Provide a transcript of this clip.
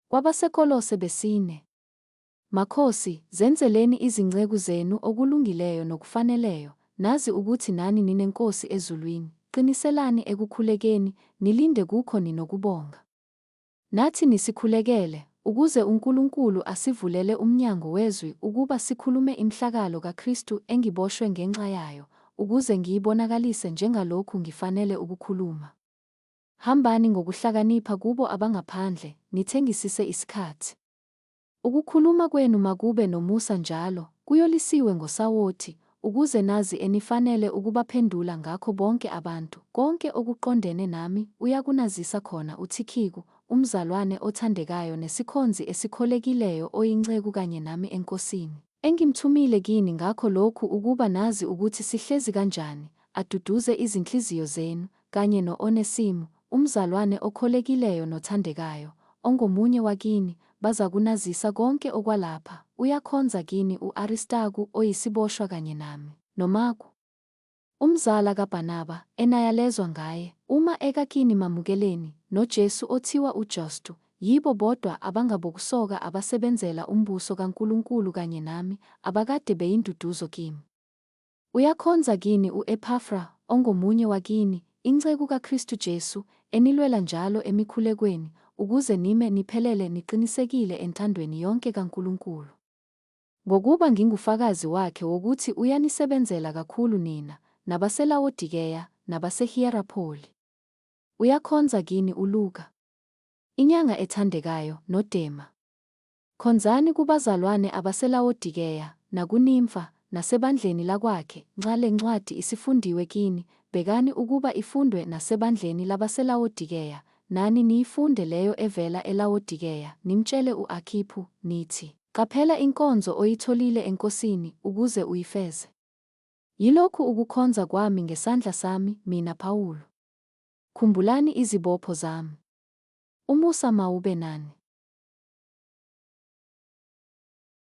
KwabaseKolose besine. Makhosi, zenzeleni izinceku zenu okulungileyo nokufaneleyo, nazi ukuthi nani nineNkosi ezulwini. Qiniselani ekukhulekeni, nilinde kukho ninokubonga. Nathi nisikhulekele, ukuze uNkulunkulu asivulele umnyango wezwi ukuba sikhulume imhlakalo kaKristu engiboshwe ngenxa yayo, ukuze ngiyibonakalise njengalokhu ngifanele ukukhuluma. Hambani ngokuhlakanipha kubo abangaphandle, nithengisise isikhathi. Ukukhuluma kwenu makube nomusa njalo, kuyolisiwe ngosawoti, ukuze nazi enifanele ukubaphendula ngakho bonke abantu. Konke okuqondene nami uyakunazisa khona uThikhiku, umzalwane othandekayo nesikhonzi esikholekileyo oyinceku kanye nami eNkosini. Engimthumile kini ngakho lokhu ukuba nazi ukuthi sihlezi kanjani, aduduze izinhliziyo zenu, kanye no-Onesimu, umzalwane okholekileyo nothandekayo, ongomunye wakini, bazakunazisa konke okwalapha. Uyakhonza kini u-Aristaku oyisiboshwa kanye nami, noMarku, umzala kaBarnaba, enayalezwa ngaye, uma eka kini mamukeleni, noJesu othiwa uJustu, yibo bodwa abangabokusoka abasebenzela umbuso kaNkulunkulu kanye nami, abakade beyinduduzo kimi. Uyakhonza kini u-Ephafra, ongomunye wakini, inceku kaKristu Jesu, enilwela njalo emikhulekweni, ukuze nime niphelele niqinisekile entandweni yonke kaNkulunkulu. Ngokuba ngingufakazi wakhe wokuthi uyanisebenzela kakhulu nina, nabaseLawodikeya, nabaseHiyerapholi. Uyakhonza kini uLuka, inyanga ethandekayo, noDema. Khonzani kubazalwane abaseLawodikeya, nakuNimfa, nasebandleni lakwakhe, nxa le ncwadi isifundiwe kini, bhekani ukuba ifundwe nasebandleni labaseLawodikeya, nani niyifunde leyo evela eLawodikeya, nimtshele u-Akiphu, nithi, Qaphela inkonzo oyitholile eNkosini, ukuze uyifeze. Yilokhu ukukhonza kwami ngesandla sami, mina Pawulu. Khumbulani izibopho zami. Umusa mawube nani.